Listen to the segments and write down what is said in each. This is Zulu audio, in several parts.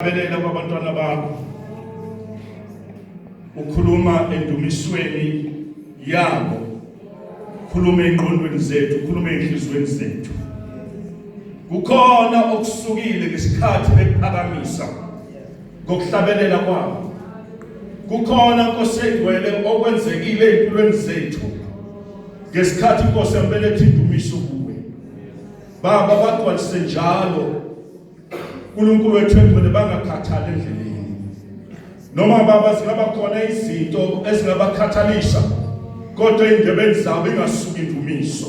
Belela kwabantwana bakho ukhuluma endumisweni yabo, khuluma engqondweni zethu, khuluma enhlizweni zethu. Kukhona okusukile ngesikhathi bekuphakamisa ngokuhlabelela kwabo. Kukhona, Nkosi engcwele, okwenzekile ezimpilweni zethu ngesikhathi, Nkosi yambeletha indumiso kuwe. Baba, bagcwalise njalo, uNkulunkulu wethu engcwele, bangakhathali endleleni. Noma, Baba, zingaba khona izinto ezingabakhathalisa, kodwa ey'ndebeni zabo ingasuki indumiso.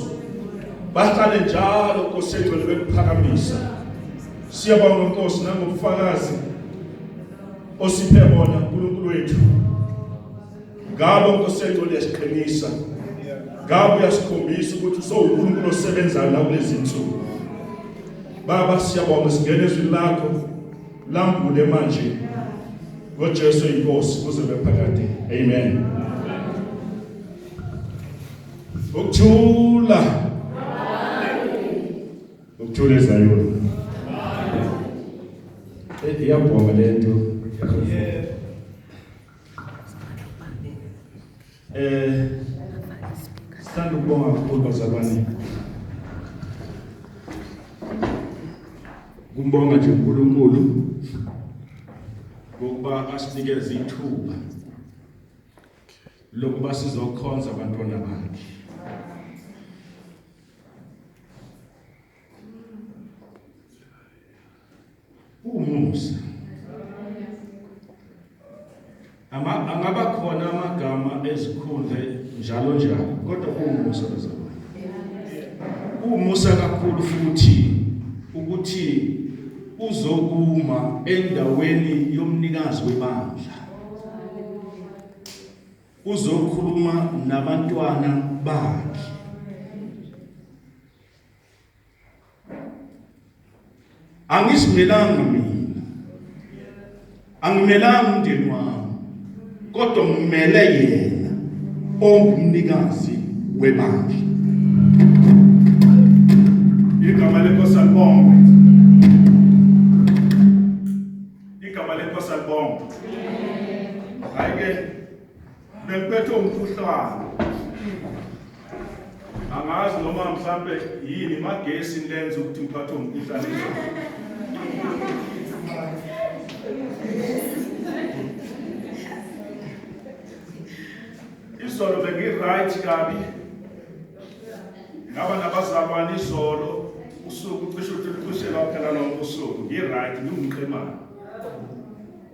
Bahlale njalo, Nkosi engcwele, bekuphakamisa. Siyabonga, Nkosi, nangobufakazi osiphe bona, uNkulunkulu wethu. Ngabo, Nkosi engcwele, uyasiqinisa. Ngabo uyasikhombisa ukuthi usowuNkulunkulu osebenzayo la kulezi nsuku. Baba, siyabonga. Singena ezwini lakho, lambule manje ngoJesu inkosi kuze bephakade. Amen. Ukuthula, ukuthula eZayoni. Iyabhonga lento. Sithanda ukubonga kakhulu, bazalwane. Kumbonga nje uNkulunkulu ngokuba asinikeze ithuba lokuba sizokhonza abantwana bakhe. Umusa. Ama angaba khona amagama ezikhundla njalo njalo, kodwa kuwumusa, bazalwane. Kuwumusa kakhulu futhi ukuthi uzokuma endaweni yomnikazi webandla. Uzokhuluma nabantwana bakhe. Angizimelanga mina, angimelanga umndeni wami, kodwa ngimele yena ongumnikazi webandla. Igama leNkosi alibongwe. Igama leNkosi alibongwe. Hayi ke, bengiphethe umkhuhlane, angazi noma mhlambe yini magesi lenza ukuthi ngiphathwe umkhuhlane. Izolo bengi-right kabi, ngaba nabazalwane izolo usuku cishe ukuthi cishe lwaphela lonke usuku, ngi-right, ngiwumqemane.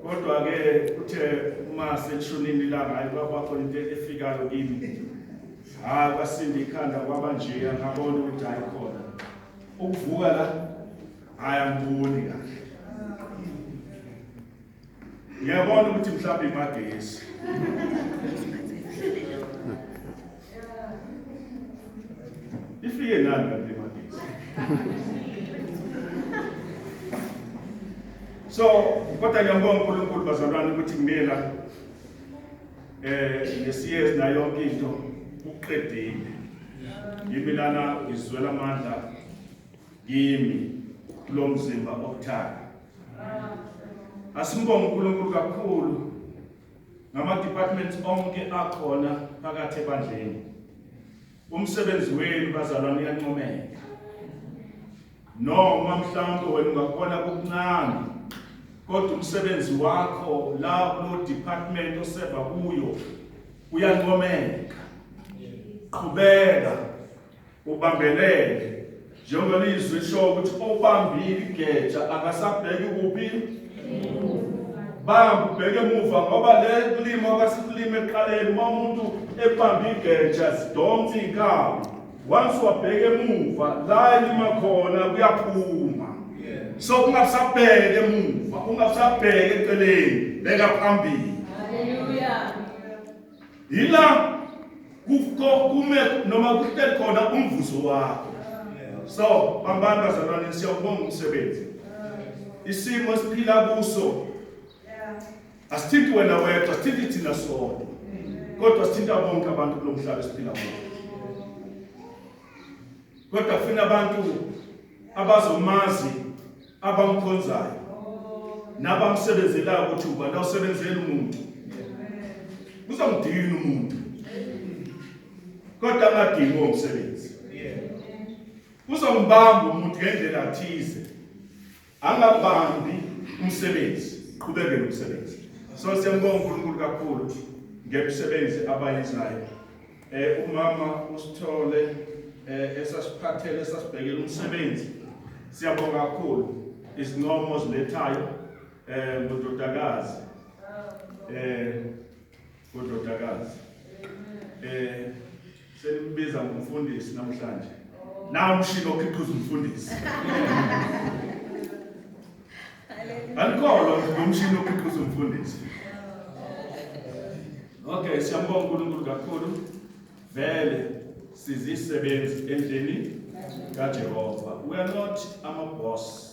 Kodwa-ke kuthe uma selishonile ilanga, hayi, kwaba khona into efikayo kimi, hayi, kwasinda ikhanda, kwaba nje ngabona ukuthi hayi, khona ukuvuka la, hayi, angiboni kahle. Ngiyabona ukuthi mhlawumbe imagesi ifike nani kanti imagesi. So kodwa ngiyambonga uNkulunkulu, bazalwane, ukuthi ngimela nesiyezi nayo yonke into uqedile. Yimi lana, ngizwela amandla kimi kulo mzimba obuthaka. Asimbonge uNkulunkulu kakhulu ngama departments onke akhona phakathi ebandleni. Umsebenzi wenu, bazalwane, uyancomeka. Noma mhlawumbe wena ungakubona kukuncane, kodwa umsebenzi wakho la kulo department oseva kuyo uyancomeka. Qhubeka ubambelele, njengoba lizwi lisho ukuthi obambile igeja akasabheki kuphi. Bamba, ubheke emuva, ngoba le kulima kwasikulima ekuqaleni, uma umuntu ebamba igeja zidonsa iy'nkabi. Once wabheka emuva la elima khona kuyaphuma. So ungabusabheke emuva, ungabusabheke eceleni, bheka phambili. Hallelujah. Yila kuko kume noma kuhleli khona umvuzo wakho. So bambani, bazalwane, siyawubonga umsebenzi. Isimo esiphila kuso asithinti wena wedwa, sithinti thina sodwa, kodwa sithinta bonke abantu kulo mhlaba esiphila kuwo. Kodwa kufuna abantu abazomazi abamkhonzayo. Nabamsebenzelayo ukuthi ubani awusebenzeli umuntu. Uzomdina umuntu. Kodwa angadingi umsebenzi. Uzombamba umuntu ngendlela athize. Angabambi umsebenzi, qhubeke nomsebenzi. So siyambonga uNkulunkulu kakhulu ngemisebenzi abayenzayo. Umama usithole esasiphathele esasibhekela umsebenzi. Siyabonga kakhulu izincomo zilethayo ngudodakazi. Ngudodakazi. Senimbiza ngomfundisi namhlanje. Nawu umshini okhiqiza umfundisi. Alikholwa lo mshini okhiqiza umfundisi. Okay, siyambonga uNkulunkulu kakhulu. Vele sizisebenzi endlini kaJehova. We are not ama boss.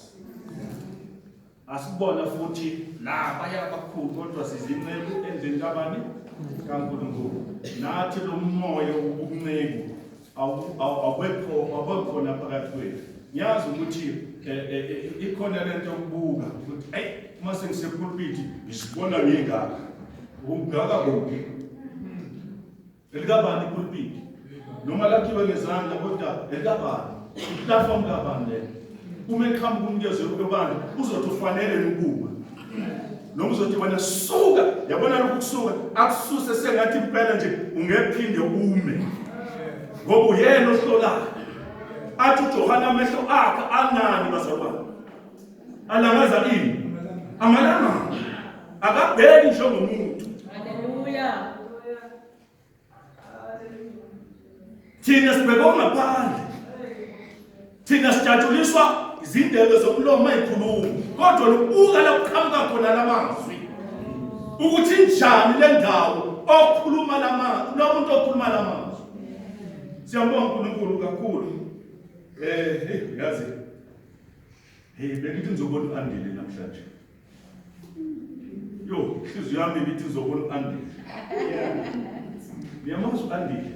Asibona futhi labaya abakhulu kodwa sizinceku endlini kabani? KaNkulunkulu. Nathi lo moya wobunceku awubekhona phakathi kwethu. Ngiyazi ukuthi ikhona lento yokubuka ukuthi hey uma sengisepulpiti ngisibona ngingaka. Ungaka kuphi? Elikabani ipulpiti? Noma lakhiwe ngezandla kodwa elikabani? Iplatform kabani le? Uma eqhamuka umnikezo ebandla uzothi ufanele ukuma. Noma uzothi wena suka, yabona lokhu kusuka akususe sengathi impela nje ungephinde ume. Ngoba uyena ohlolayo. Athi uJohane amehlo akhe anani bazalwane? Alangaza ini? Amalanga. Akabheki njengomuntu. Haleluya. Thina sibheke okungaphandle. Thina sijatshuliswa izindebe zomlomo ezikhuluma, kodwa lokubuka la kuqhamuka khona lamazwi. Ukuthi injani le ndawo okhuluma lamazwi, lo muntu okhuluma lamazwi. Siyabonga uNkulunkulu kakhulu. Yazi. Hey, bengithi ngizobona uAndile namhlanje. Yo, inhliziyo yami ibithi ngizobona uAndile. Niyamazi uAndile?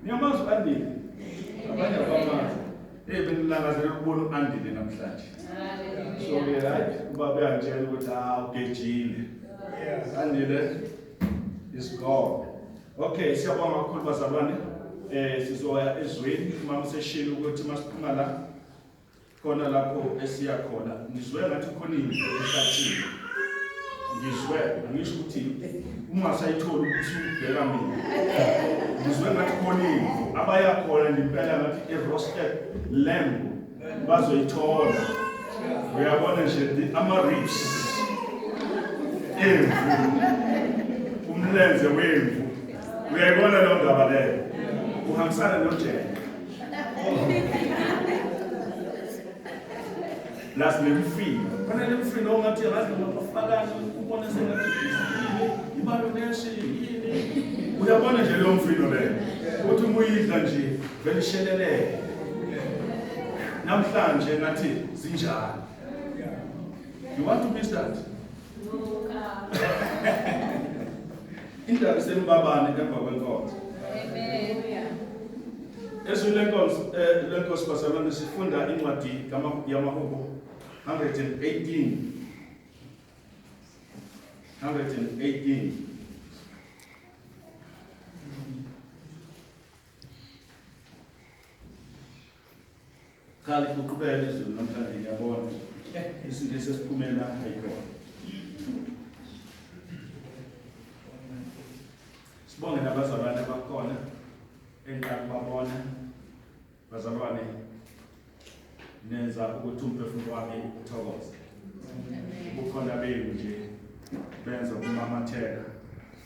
Niyamazi uAndile? Abanye abamazi. Hey, bengilangazelela ukubona uAndile namhlanje. So ke right, ubaba uyangitshela ukuthi ugejile. Andile is gone. Okay, siyabonga kakhulu bazalwane. Sizoya ezweni uma useshilo ukuthi masiphuma la khona lapho esiya khona. Ngizwe ngathi khona into ehlatshiwe. Ngizwe angisho ukuthi uma usayithola ukuthi ubheka mina. Ngizwe ngathi khona into abaya khona ngempela ngathi i-roasted lamb bazoyithola. Uyabona nje ama ribs emvu, umlenze wemvu. Uyayibona leyo ndaba leyo? Uhambisana noJeke. Plus nemfino. Khona lemfino ongathi angazi noma bafakani ubone sengathi yini, ibayoneshi yini. Uyabona nje leyo mfino leyo. Uthi uma uyidla nje vele isheleleke. Namhlanje ngathi zinjalo. You want to miss that? Indaba isembabane emva kwenkonzo. Amen. Ezwini lenkonzo lenkosi bazalwane sifunda incwadi yamaHubo 118. 118. Cha liqhubeka izulu namhlanje ngiyabona. Isingisi esiphumela ayikhona. Sibonge nabazalwane abakhona engiqala ukubabona. Bazalwane nenza ukuthi umphefumulo wami uthokoze. Ubukhona benu nje benza ukumamatheka,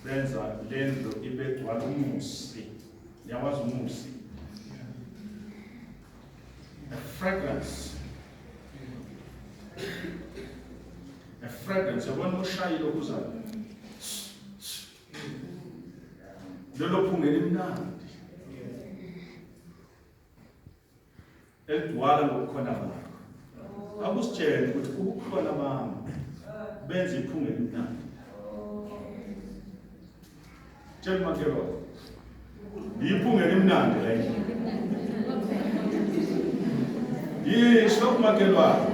benza lendlu ibe gcwala umusi. Niyawazi umusi? A fragrance. A fragrance. Yabona ushayile okuzayo. Lelo phunga elimnandi. Eligcwala ngobukhona bakho. Akusitshele ukuthi ubukhona bami benza iphunga elimnandi. Tshela umakhelwane. Iphunga elimnandi la endlini. Yisho kumakhelwane.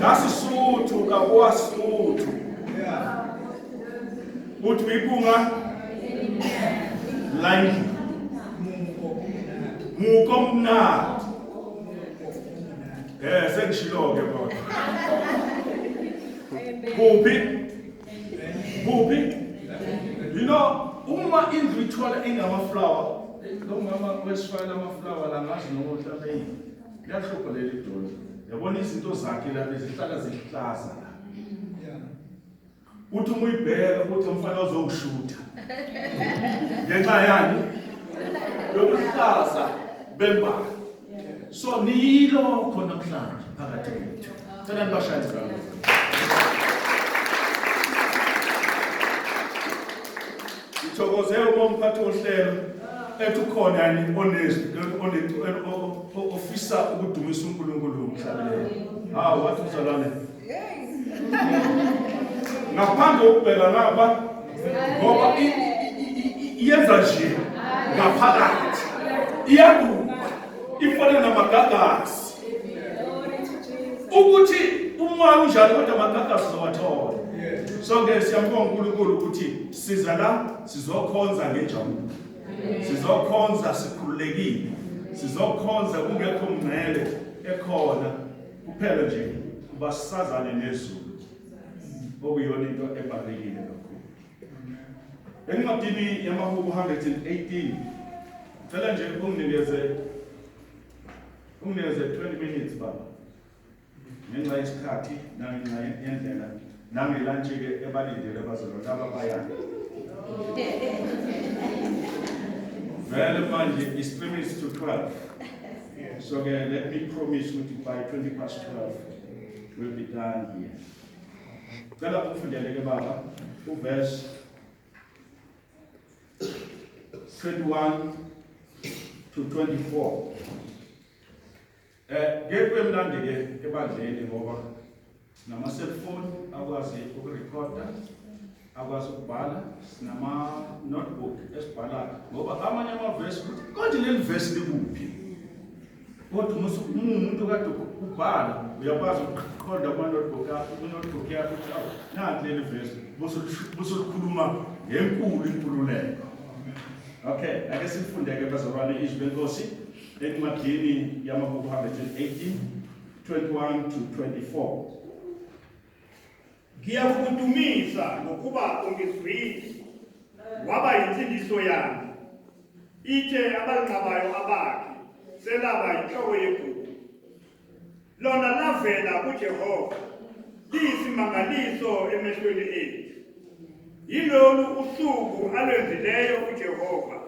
Ka Sesotho ka boa Sesotho. Uthi uyiphunga la endlini. Muko mnandi. Sengishilo ke kodwa. Kuphi? Kuphi? You know, uma indlu ithola ingama-flower, lo mama wesifakela ama-flower la ngazi noma mhlawumbe yini. Liyahlupha leli dolo. Yabona izinto zakhe lapha zihlala zihlaza la. Uthi uma uyibheka ukuthi umfana uzongishutha. Ngenxa yani? Yokuhlaza bembali. So niyilokho namhlanje phakathi kwethu. Cela nibashaye izandla. Ngithokoze uma umphathi wohlelo ethi ukhona yini onezwi ofisa ukudumisa uNkulunkulu ngomhlabelelo. Hawu wathi mzalwane. Ngaphandle kokubheka ngapha ngoba iyenza nje ngaphakathi. Iyagubha ifana namagagasi. Ukuthi umoya unjalo kodwa amagagasi uzowathola. So ke siyambonga uNkulunkulu ukuthi siza la sizokhonza ngenjabulo. Sizokhonza sikhululekile. Sizokhonza kungekho mngcele ekhona kuphela nje kuba sisazane nezulu. Okuyona into ebalulekile kakhulu. Encwadini yamaHubo 118 cela nje unginikeze 20 minutes baba. Ngenxa yesikhathi nangenxa yendlela nangelantshi-ke ebalindele abazalwane laba bayana. Vele manje is 3 minutes to 12. So ke let me promise ukuthi by 20 past 12 we'll be done here. Cela ufundele ke baba uverse 21 to 24. Ngeke kube mnandi ke ebandleni ngoba sinama cellphone akwazi ukurekhoda, akwazi ukubhala, sinama notebook esibhala ngoba amanye amavesi ukuthi konje leli vesi likuphi. Kodwa uma umuntu kade ubhala uyakwazi ukuqonda kuma notebook yakho, ku notebook yakho ukuthi awu nanti leli vesi bese likhuluma ngenkulu inkululeko. Okay, ake sifundeke bazalwane izwi lenkosi encwadini yamaHubo 118 21 to 24. Ngiyakukudumisa ngokuba ungizwile, waba yinsindiso yami. Itshe abalinqabayo abakhi selaba yinhloko yegugu. Lona lavela kuJehova, liyisimangaliso emehlweni ethu. Yilolu usuku alwenzileyo uJehova,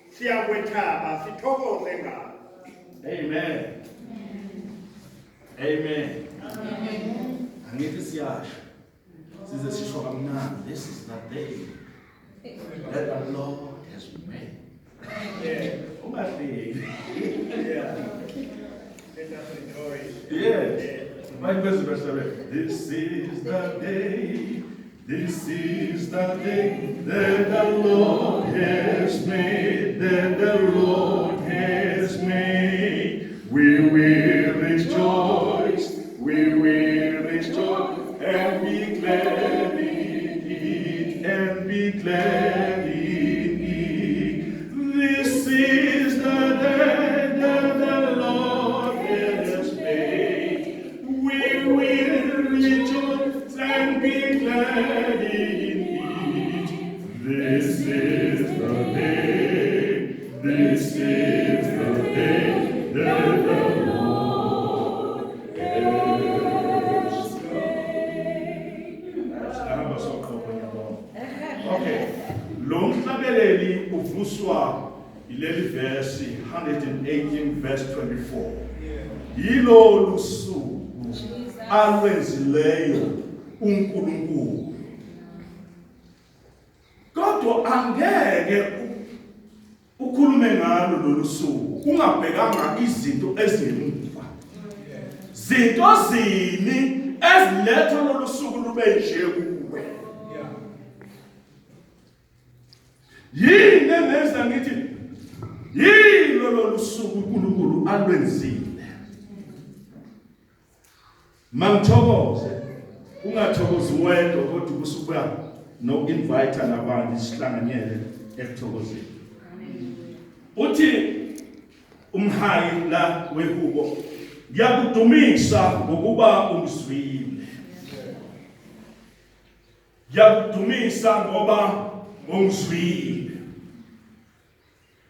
siyakwethaba sithokoze ngalo. Amen. Amen. Angithi siyasho. Size sisho kamnandi. This is the day that the Lord has made. Ungahleki. Yeah. Let us rejoice. Yes. Manje bese bahlabe. This is the day. This is the day that the Lord has made, that the Lord has made. We will rejoice and be glad in it, and be glad in it. This is the day that the Lord has made. We will rejoice and be glad in it. This is the day, this is the day that the Lord has made. Sihamba soqopha ngiyabonga. Okay. Lo mhlabeleli uvuswa ileli verse 118 verse 24. Yilolu suku alwenzileyo uNkulunkulu. Kodwa angeke ukhulume ngalo lolu suku ungabhekanga izinto ezingemuva. Zinto zini eziletha lolu suku lube nje kuwe? Yini engenza ngithi yilo lolu suku uNkulunkulu alwenzile? Mangithokoze ungathokozi wedwa kodwa ubusubuya no invite nabanye sihlanganyele ekuthokozeni. Uthi umhayi la wehubo ngiyakudumisa ngokuba ungizwile. Ngiyakudumisa ngoba ungizwile.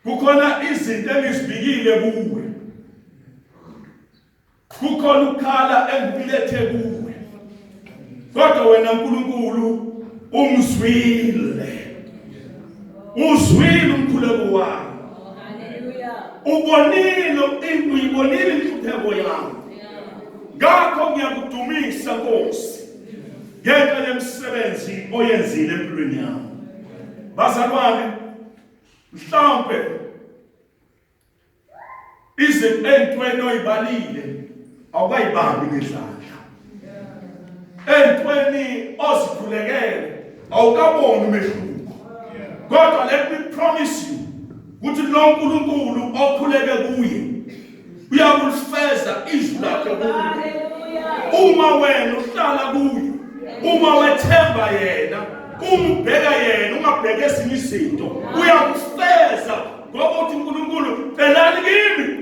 Kukhona izinto engizibikile kuwe. Kukhona ukukhala engikulethe kuwe. Kodwa wena uNkulunkulu ungizwile. Uzwile umkhuleko wami. Ubonile uyibonile inhlupheko yami. Ngakho ngiyakudumisa Nkosi ngenxa yemisebenzi oyenzile empilweni yami. Bazalwane mhlawumbe izinto entweni oyibalile awukayibambi ngezandla entweni ozikhulekele awukaboni umehluko kodwa let me promise you ukuthi lo nkulunkulu okhuleke kuye uyakulifeza izwi lakhe kuwe uma wena uhlala kuye uma wethemba yena uma ubheka yena ungabheki ezinye izinto uyakufeza ngoba uthi unkulunkulu celani kimi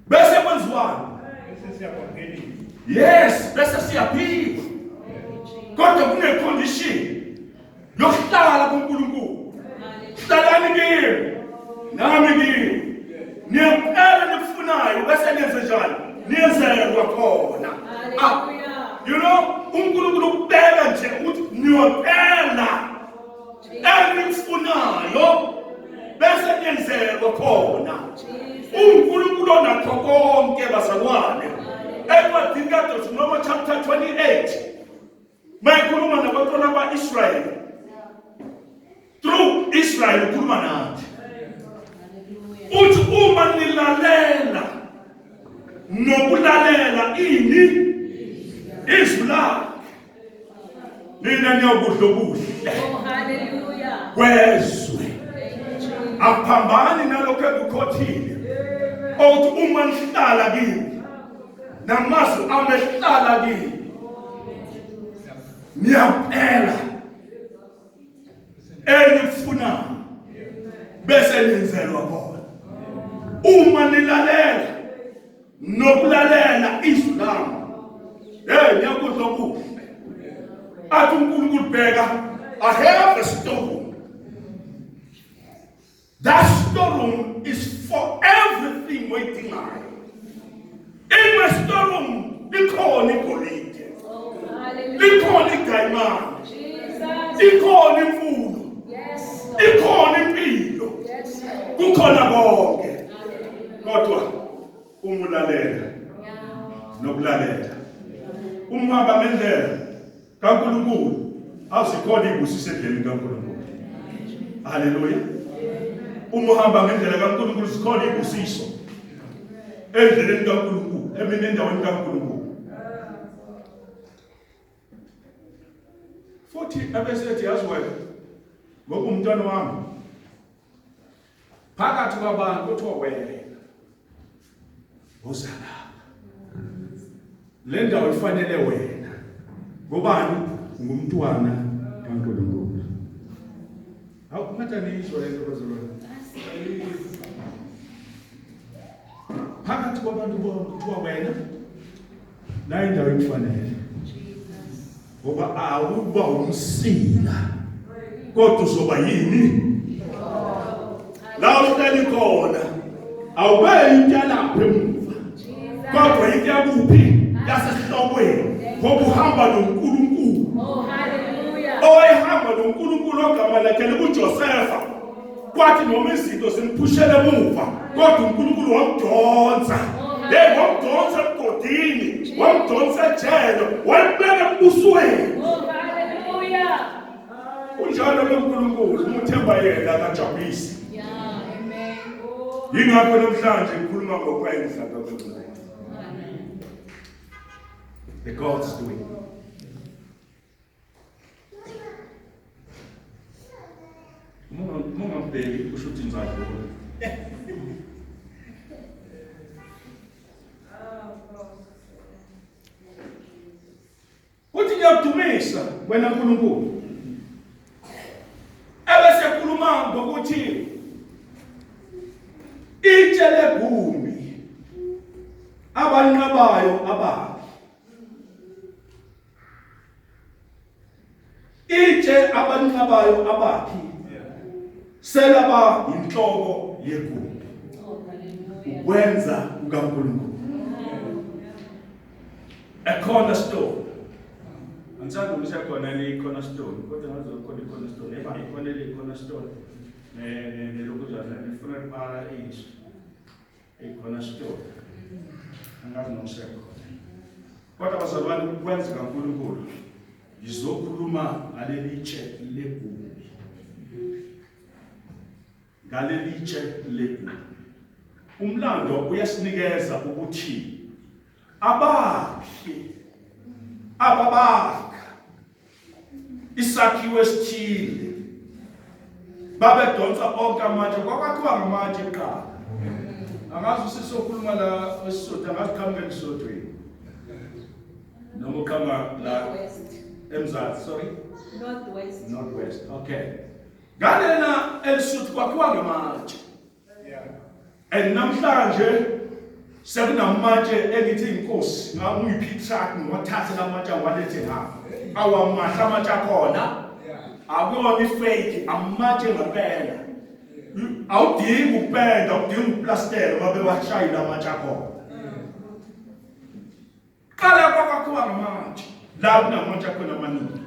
bese kwenziwani yes bese siyaphiwa kodwa kune condition yokuhlala kunkulunkulu hlalani kimi nami kimi niyempela nikufunayo bese nenze njani niyenzelwa khona ah, you know unkulunkulu ukubeka nje ukuthi niyophela enikufunayo bese niyenzelwa khona unkulunkulu onakho konke bazalwane encwadini kaDeuteronomy chapter 28 mayikhuluma nabantwana ba-Israyeli through Israel ukhuluma nathi uthi uma nilalela nokulalela ini izwi lakhe nina niyokudla okuhle oh, kwezwe akuphambani nalokho engikukhothile othi uma nihlala kimi namazwi ami ehlala kimi niyaphela enikufunayo bese nenzelwa khona uma nilalela nokulalela izwi lami hey niyakudla okuhle athi unkulunkulu bheka i have a storeroom that storeroom is for everything oyidingayo in my storeroom likhona igolide likhona idayimane ikhona imfundo ikhona impilo kukhona konke kodwa uma ulalela nokulalela uma uhamba ngendlela kankulunkulu azikhona izibusiso endleleni kankulunkulu haleluya uma uhamba ngendlela kankulunkulu zikhona izibusiso endleleni kankulunkulu emini endaweni kankulunkulu futhi abesethi yazi wena ngoba umntwana wami phakathi kwabantu kuthiwa wena woza lapha le ndawo ifanele wena ngobani ngumntwana kankulunkulu awu ngathi aniyizwa le nto bazalwane phakathi kwabantu bonke kuthiwa wena nayo indawo ikufanele ngoba awuba umsila kodwa uzoba yini la uhleli khona awube into yalapha emuva kodwa into yakuphi yasesihlokweni ngoba uhamba nonkulunkulu oh, owayehamba nonkulunkulu ogama lakhe likujosefa kwathi noma izinto zimphushele emuva kodwa unkulunkulu wamdonsa hey wamdonsa emgodini wamdonsa ejele wayibeka embusweni oh, haleluya unjalo lo nkulunkulu umuthemba yena akajabulisi yingakho namhlanje ngikhuluma ngokwenza kankulunkulu the god's doing uma ungambheki kusho ukuthi ngizadlula Siyakudumisa wena uNkulunkulu. Ebese khuluma ngokuthi itshe legumbi abanqabayo ababi. Itshe abanqabayo abakhi selaba yinhloko yegumbi. Ukwenza kukaNkulunkulu. A cornerstone. Angisazi ukuthi isekhona yini i-cornerstone, kodwa ngazi khona i-cornerstone. Eba ikhona le cornerstone. Ne ne nelokuzana nifuna ukubala izwi. I-cornerstone. Angazi noma isekhona. Kodwa bazalwane ukwenza kaNkulunkulu ngizokhuluma ngaleli tshe legumbi. Ngaleli tshe legumbi. Umlando uyasinikeza ukuthi abakhi ababakha isakhiwo esithile babedonsa onke amatshe kwakwakhiwa ngamatshe kuqala angazi usisi okhuluma la esisotho angazi qhamuka elisotweni noma uqhamuka la emzansi sorry northwest northwest okay ngalena elisuthu kwakhiwa ngamatshe And namhlanje sekunamatshe engithi inkosi ngakuyiphi truck ngiwathathe lamatshe ngiwalethe ngapha. Awamahle amatshe akhona. Akuyona ifake amatshe ngempela. Awudingi ukupenda, awudingi ukuplastela babe washayile amatshe akhona. Qala kwakwakhiwa ngamatshe. La kunamatshe akhona amaningi.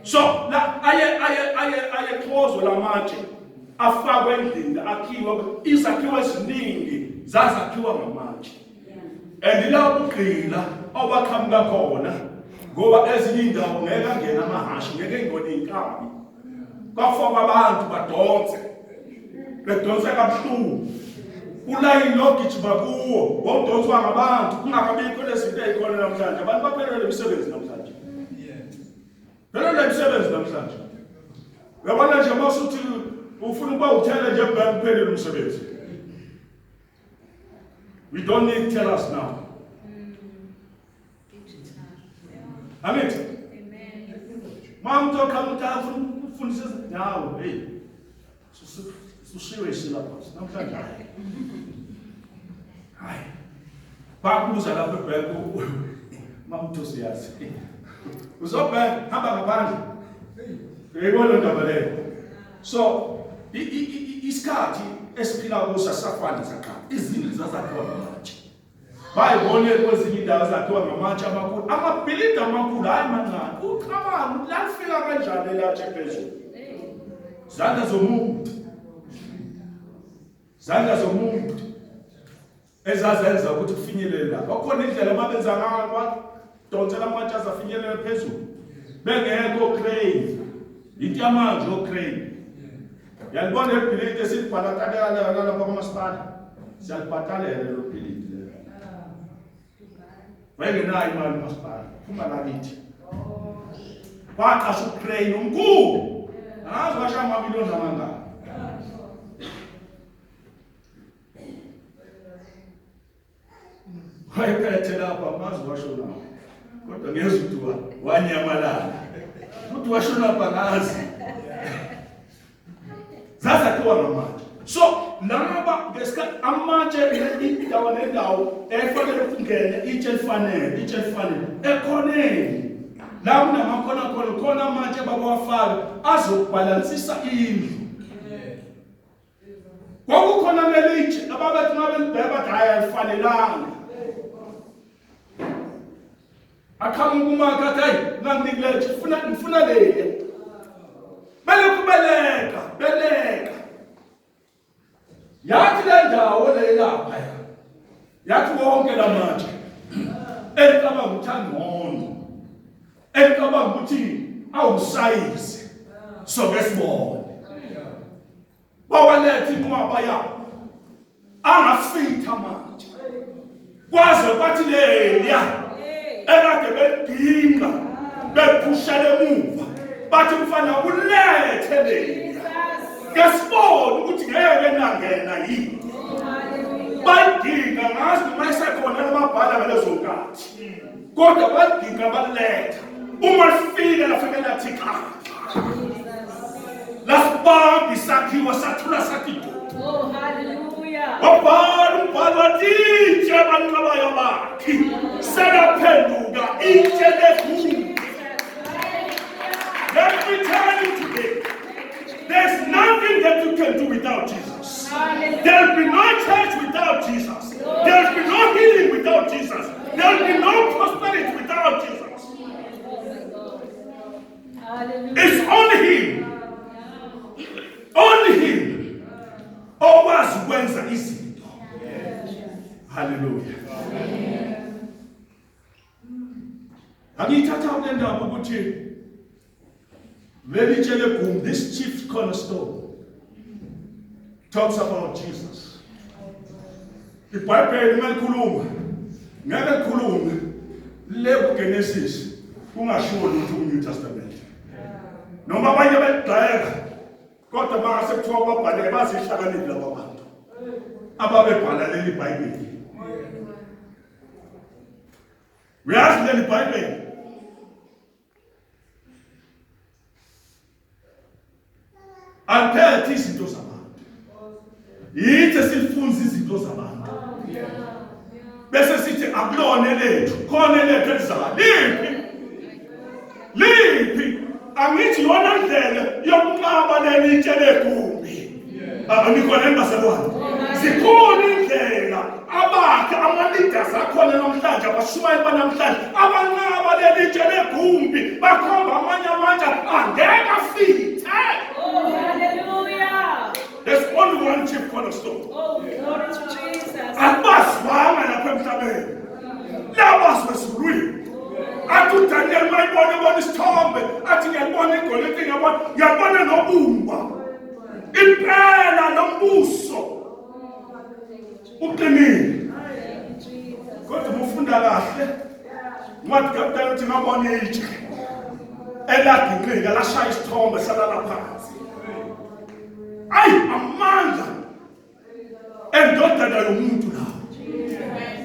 So la aye aye aye ayexhozwa lamatshe afakwe endlini akhiwa izakhiwo eziningi zazakhiwa ngamatshe. And la ubugqila obaqhamuka khona ngoba ezinye indawo ngeke angene amahashi ngeke ingone inkabi. Kwafakwa abantu badonse. Bedonse kabuhlungu. Ulayini logijima kuwo wawudonswa ngabantu kungakabikho lezinto ezikhona namhlanje. Abantu baphelelwe imisebenzi namhlanje. Phelelwe imisebenzi namhlanje. Uyabona nje uma usuthi ufuna ukuba uthele nje ebhanki kuphelele umsebenzi. We don't need tellers now. Angithi? Mama uthi oqhamuka afuna ukufundisa nawe, hey. Sushiwe isilabhasi namhlanje. Hayi. Bakubuza lapho ebhenki mama uthi usiyazi. Uzobhenka hamba ngaphandle. Uyayibona indaba leyo. So isikhathi esiphila kuso asisafani saqala. Izindlu zazakhiwa ngamatshe. Bayibone kwezinye indawo zakhiwa ngamatshe amakhulu, amabhilidi amakhulu, hhayi mancane. Ucabanga ukuthi lalifika kanjani elatshe phezulu. Zandla zomuntu. Zandla zomuntu ezazenza ukuthi kufinyelele lapho. Kwakukhona indlela ababenza ngayo badonsela amatshe aze afinyelele phezulu. Bengekho crane. Into yamanje o-crane. Yalibona leli bhilidi esilibhatalela lapha kwamasipala. Siyalibhatalela lelo bhilidi lelo. Wayengenayo imali umasipala. Phuma la kithi. Kwaqasha ucrane omkhulu. Angazi washa amamiliyoni amangaki. Wayephethe lapha amazi washona. Kodwa ngezwe ukuthi wanyamalala. Ukuthi washona lapha ngazi. Zazakhiwa ngamatshe. So laba ngesikhathi amatshe indawo nendawo efanele ukungena itshe elifanele, itshe elifanele ekhoneni. La kunamakhona khona khona amatshe abawafaka azobhalansisa indlu. Kwakukhona lelitshe ababethi uma belibheka bathi hhayi alifanelanga. Aqhamuka umakhe athi hayi nganginiki letshe ngifuna ngifuna leliya. Belokhu beleka beleka. Yathi le ndawo le lapha yathi wonke lamatshe elicabanga ukuthi angcono elicabanga ukuthi awusayizi soke sibone bawaletha inqwaba yawo angafitha manje kwaze kwathi leliya ekade belidinga bephushela emuva bathi mfana ulethe leliya ke sibone ukuthi ngeke nangena yini balidinga ngazi noma isekhona lamabhala ngalezo nkathi kodwa balidinga baletha Uma lifika lafike lathi cha. Lasibamba isakhiwo sathula sathi du. Oh, hallelujah. Wabhala umbhalo wathi itshe abanqabayo bakhe selaphenduka itshe legumbi. Let me tell you today, there's nothing that you can do without Jesus. There'll be no church without Jesus. There'll be no healing without Jesus. There'll be no prosperity without Jesus. Hallelujah. It's only Him. Only Him. Okwazi ukwenza izinto. Hallelujah. Angiyithatha kule ndaba ukuthi leli tshe legumbi, this chief cornerstone talks about Jesus. IBhayibheli uma likhuluma ngeke likhulume le kuGenesis kungashiwo lutho ku-New Testament. Noma abanye beligxeka kodwa mase kuthiwa babhale bazihlakaniphi laba bantu ababebhala leli Bhayibheli. Uyazi leli Bhayibheli aliphethe izinto zabantu. Yithi esilifunza izinto zabantu. Bese sithi akulona elethu, khona elethu elizayo. Liphi? Liphi? Angithi yona ndlela yokunqaba leli tshe legumbi. Anikhona yini bazalwane? Zikhona indlela abakhe ama-leaders akhona namhlanje, abashumayeli banamhlanje abanqaba leli tshe legumbi, bakhomba amanye amatshe angeke afithe. Oh, hallelujah. There's only one chief cornerstone. Oh, glory to Jesus. Akubazwanga lapha emhlabeni, labazwe ezulwini. Athi uDaniel mayibona ebona isithombe athi ngiyalibona igolide, ngiyabona ngiyabona nobumba. Impela nombuso uqinile. Kodwa uma ufunda kahle incwadi kaDaniel uthi ngabona itshe elaginqika lashaya isithombe salala phansi. Ayi, amandla endodana yomuntu lawo,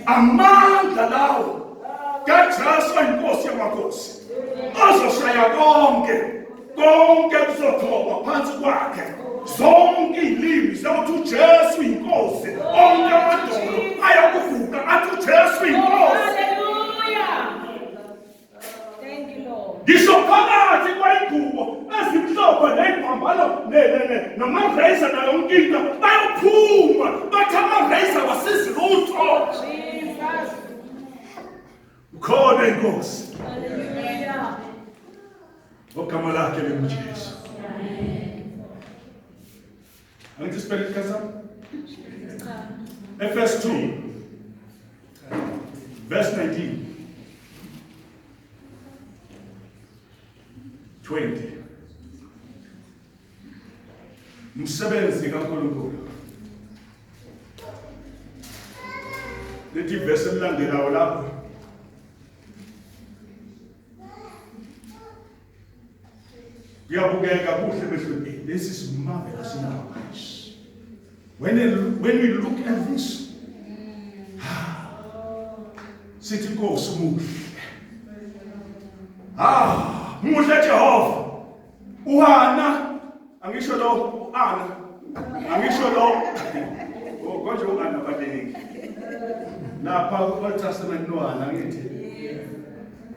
amandla lawo kaJesu inkosi yamakhosi azoshaya konke, konke kuzothoba phansi kwakhe. Zonke izilimi zawuthi uJesu inkosi, onke amadolo ayakuvuka athi uJesu Oh, inkosi. hallelujah. Thank you, Lord. Ngisho phakathi kwayingubo ezimhlophe neyiphambano nama-razor nayo yonke into bayophuma bathi ama-razor wasizi lutho. Jesus. Ukhona inkosi. Hallelujah. Ogama lakhe linguJesu. Angithi sibheke isikhathi sami? Efesu 2 verse 19 20. Umsebenzi kaNkulunkulu. Lithi ivesi elilandelayo lapho kuyabukeka kuhle emehlweni. This is marvelous in our eyes. When we look at this, sithi Nkosi muhle. Ah, muhle Jehova. uHana, angisho lo uAna, angisho lo. Oh, konje uAna baningi. Lapha ku-Old Testament noHana ngithi.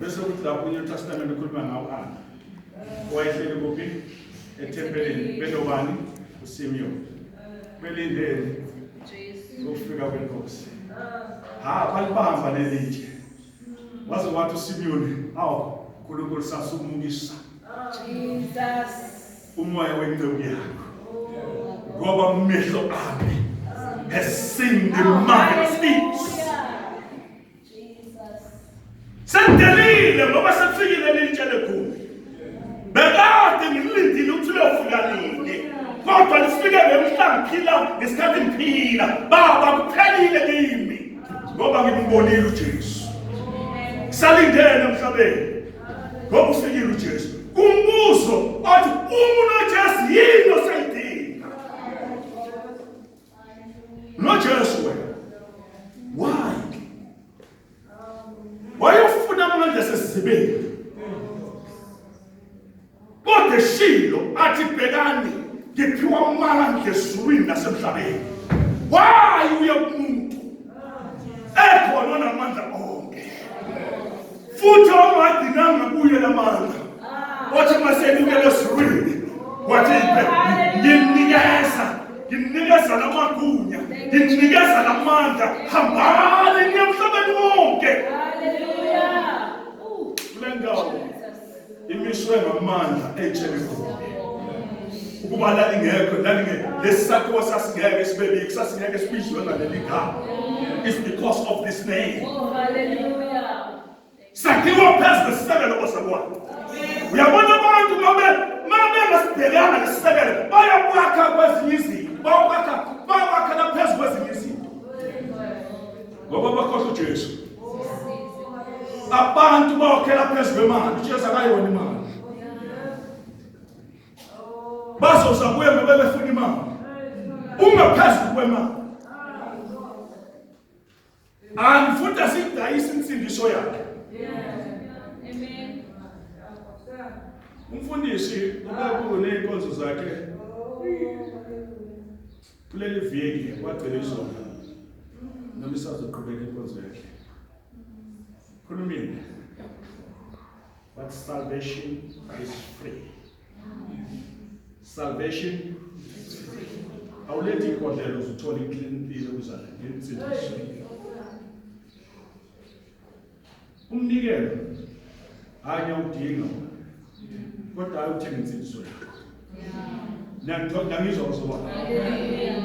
Bese kuthi lapho ku-New Testament ukhuluma ngawo uAna. Wayehleli kuphi? Ethempelini benobani? uSimeon. Belindele Jesus. ukufika kwenkosi. Ha, balibamba lelitshe. Waze wathi uSimeon, awu uNkulunkulu sasumukisa Jesus. umoya wenceku yakho. Ngoba amehlo ami has seen the marvelous things. Hallelujah. Jesus. Sendelile ngoba sekufikile lelitshe legumbi. Bekade ngilindile ukuthi liyofika nini. Kodwa lifike ngemhla ngiphila, ngesikhathi ngiphila. Baba kuphelile kimi. Ngoba ngimbonile uJesu. Salindele emhlabeni. Ngoba ufikile uJesu. Kumbuzo othi uma unoJesu yini osayidinga? NoJesu wena. Why? Wayefuna amandla sesizibeni. Mangeshilo athi bhekani ngiphiwa amandla ezulwini nasemhlabeni. Why uye kumuntu ekhona onamandla onke futhi ongagcinanga kuye lamandla wathi masenyukela ezulwini wathi ngimnikeza ngimnikeza lamagunya ngimnikeza lamandla hambani niye emhlabeni wonke. Kule ndawo imiswe ngamandla etshe ligumbi ukuba lalingekho lalinge lesi sakhiwo sasingeke sibebiki sasingeke sibizwe ngaleli gama. It's because of this name. Oh, hallelujah. Sakhiwa phezu kwesisekelo kwasakwana. Uyabona abantu mabe mabengasibhekanga lesisekelo bayakwakha kwezinye izinto, bayakwakha bayakwakha naphezu kwezinye izinto ngoba bakhohlwa uJesu. Abantu bayokhela phezu kwemali, uJesu akayona imali. Bazoza kuye ngoba befuna imali. Ungaphezu kwemali. And futhi asidayisa insindiso yakhe. Amen. Umfundisi ubekuney'nkonzo zakhe kuleli viki wagcina izolo noma isazoqhubeka inkonzo yakhe. Khulumile. But salvation is free. Salvation is free. Awulethi ibhodlela uzuthola impilo kuzana ngensindiso. Umnikelo hayi ngiyawudinga kodwa hayi ukuthenga insindiso yakho. Niyangithola niyangizwa bazobona. Hallelujah.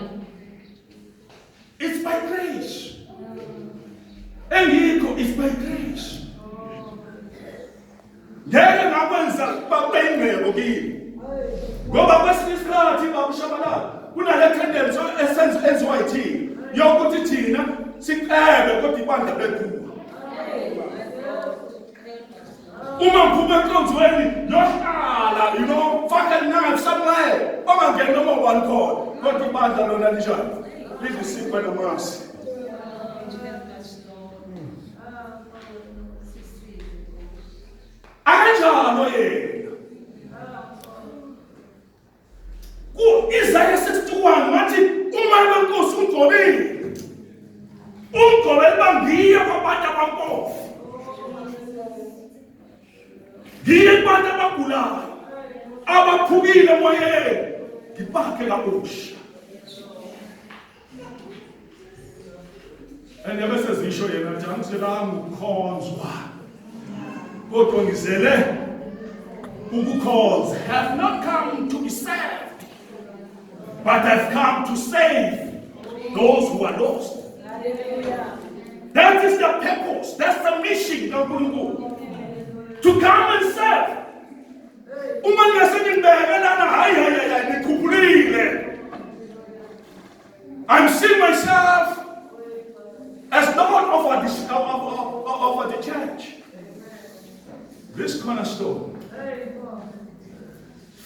It's by grace. Engikho is by grace. Ngeke ngakwenza babe ingcebo kimi. Ngoba kwesinye isikhathi bakushabalala kunale tendency esenza enziwa yithina yokuthi thina sicebe kodwa ibandla bekhulu. Uma ngiphuma enkonzweni ngiyohlala faka knife somewhere ongangeni noma ubani khona kodwa ibandla lona linjani lidla isinkwa namasi. Akanjalo yena. Ku-Isaya 61 wathi umoya wenkosi ungigcobile, ungigcobele uba ngiye kwabantu abampofu, ngiye kubantu abagulayo, abaphukile emoyeni, ngibakhe kabusha. And bese zisho yena ukuthi angizelanga ukukhonzwa kodwa ngizele ukukhonza. Have not come to be served, but I've come to save those who are lost. Hallelujah. That is the purpose. That's the mission kaNkulunkulu. To come and serve. Uma ningase ningibeke lana, hayi hayi hayi nikhuphulile. I'm seeing myself as Lord over the church. This cornerstone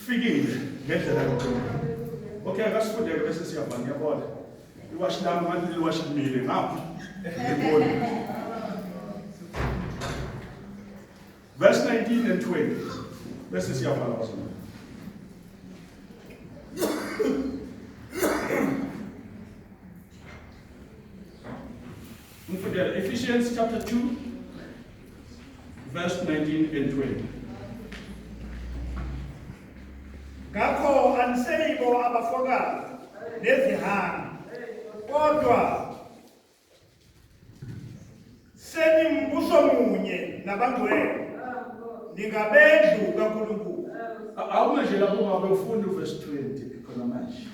fikile ngendlela kaNkulunkulu. Okay, akasifundeke bese siyabhala ngiyabona. Iwashi lami ngathi liwashi limile ngapha. Ngibona. Verse 19 and 20. Bese siyabhala bazalwane. Ngifundela Ephesians chapter 2 verse 19 and 20. Ngakho aniseyibo abafokazi nezihambi, kodwa senimbuso munye nabangcwele, ningabendlu kaNkulunkulu. Awume nje lapho ungabe ufunda uverse 20 khona manje.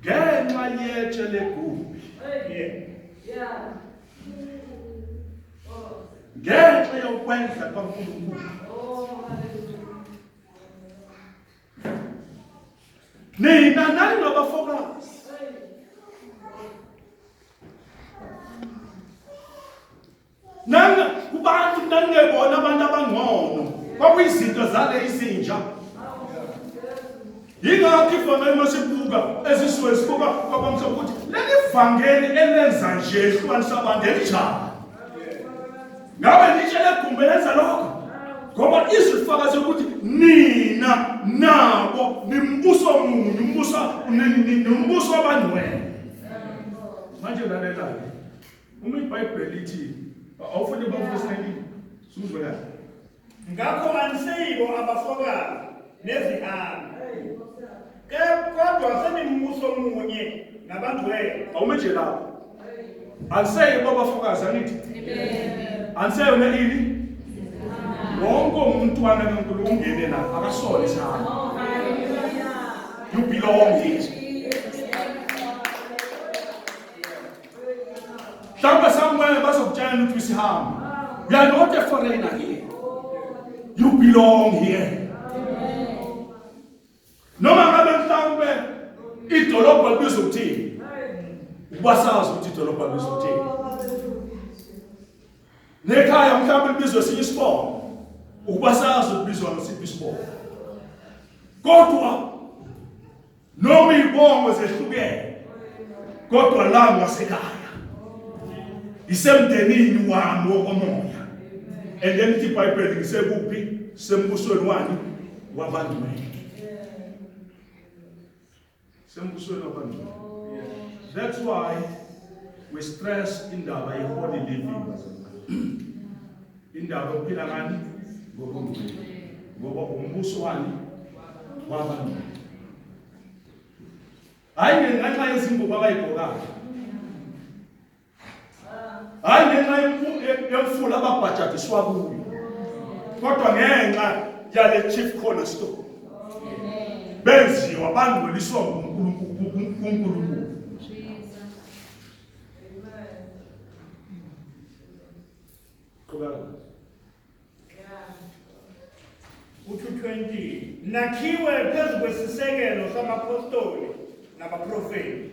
Ngenxa yetshe legumbi, Yeah. ngenxa yokwendla kaNkulunkulu, nina naningabafokazi nanga kubantu naningebona abantu abangcono, kwakuyizinto zale izinja. Yingakho ivangeli masibuka ezisuke sibuka kwabamhlophe ukuthi leli vangeli elenza nje ehlukanisa abantu elinjani? Ngabe litshe legumbi lenza lokho? Ngoba izwi lifakaze ukuthi nina nabo nimbuso munye, umbuso nombuso wabangcwele. Manje lalela-ke, uma iBhayibheli lithi awufuni bafuse 19, suzwe kahle. Ngakho aniseyibo abafokazi nezihambi, kodwa senimbuso munye nabangcwele. Awume nje lapho. Aniseyibo abafokazi angithi? Aniseyona ini? Wonke umntwana kaNkulunkulu ungene la akasona isihambi. You belong here. Mhlawumbe somewhere bazokutshela ukuthi usihambi. You are not a foreigner here. You belong here. Noma ngabe mhlawumbe idolobha libizwa ukuthini? Ukuba sazi ukuthi idolobha libizwa ukuthini. Nekhaya mhlawumbe libizwa esinye isibongo. Ukuba sazi ukubizwa ngasiphi isibongo. Kodwa noma izibongo zehlukene kodwa la ngasekhaya isemndenini wami wokomoya. And then ithi iBhayibheli ngisekuphi? Sembusweni wani? Wabangcwele. Sembusweni wabangcwele. That's why we stress indaba ye-holy living bazalwane. Indaba yokuphila ngani? Ngokungcwele. Ngoba umbuso wani? Wabangcwele. Hayi ngenxa yezingubo abayigqokayo. Hayi ngenxa yemfula ababhajadiswa kuyo. Kodwa ngenxa yale chief cornerstone. Benziwa bangcweliswa nguNkulunkulu. Qhubeka. U-220 nakhiwe phezu kwesisekelo samapostoli nabaprofeti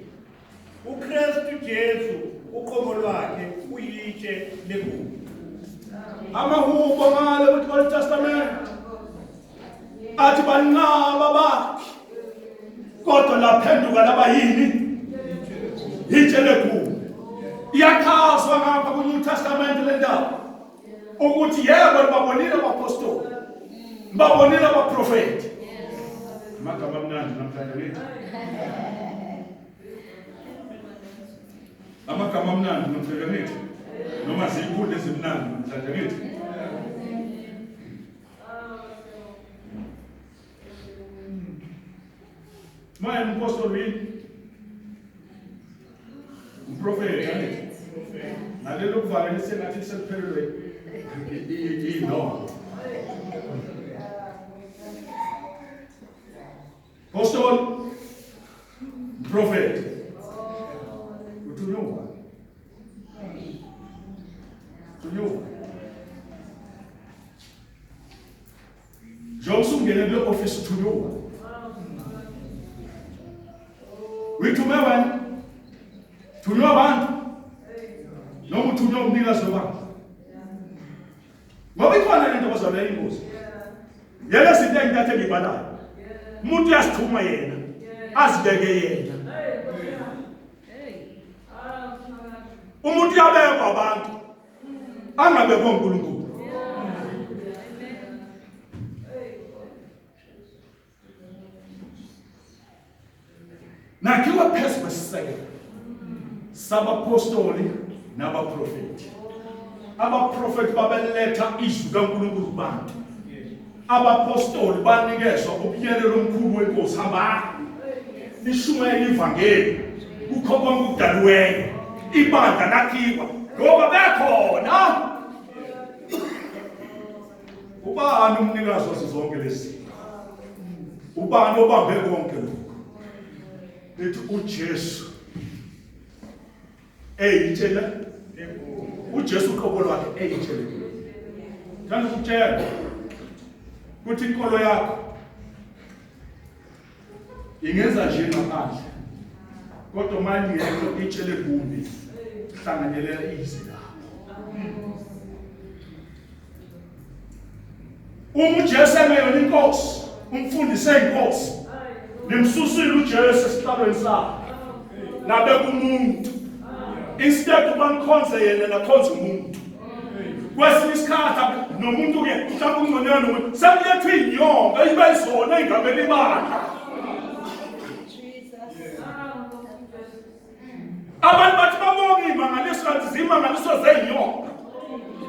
uKristu Jesu uqobo lwakhe uyitshe legugu. Amahubo ngale kuthi Old Testament athi banqaba bakhe kodwa laphenduka laba yini itshe legugu. Iyachazwa ngapha ku-New Testament le ndaba ukuthi yebo nibabonile abapostoli, nibabonile abaprofeti. Amagama amnandi namhlanje ngithi amagama amnandi namhlanje ngithi noma ziyikhulu ezimnandi namhlanje ngithi Manje umpostoli yini? Umprofeti angithi? Nalelo kuvalele sengathi seliphelelwe inono. Apostoli, mprofeti. Uthunywa ubani? Uthunywa ubani? Njengoba usungene kule office uthunywa ubani? Uyithume wena? Thunywa abantu? Noma uthunywa umnikazi webandla? Ngoba ikhona lento bazalwane ingozi. Yena izinto engintathe engibalayo. Umuntu uyasithuma yena, azibeke yena. Umuntu uyabekwa abantu angabekwa uNkulunkulu. Nakhiwa phezu kwesisekelo sabapostoli nabaprofeti. Abaprofeti babeletha izwi kaNkulunkulu kubantu. Abapostoli banikezwa umyalelo omkhulu wenkosi, hambani nishumayele ivangeli kukho konke okudaliweyo. Ibandla lakhiwa ngoba bekhona. Ubani umnikazi wazo zonke lezi zinto? Ubani obambe konke lokhu? Lithi uJesu eyitshela uJesu uqobo lwakhe eyitshele. Ngithanda ukutshela ukuthi inkolo yakho ingenza nje ngaphandle kodwa uma lingekho itshe legumbi hlanganyelela ize lapho. Uma uJesu engeyona inkosi, umfundisi eyinkosi, nimsusile uJesu esihlalweni sakhe nabeka umuntu. Instead uba nikhonze yena nakhonza umuntu. Kwesinye isikhathi nomuntu-ke mhlawumbe ungconywana nomuntu sekulethwa iy'nyongo ibe izona ey'ngamela ibandla. Abantu bathi babonga iy'mangaliso kanti ziy'mangaliso zey'nyongo.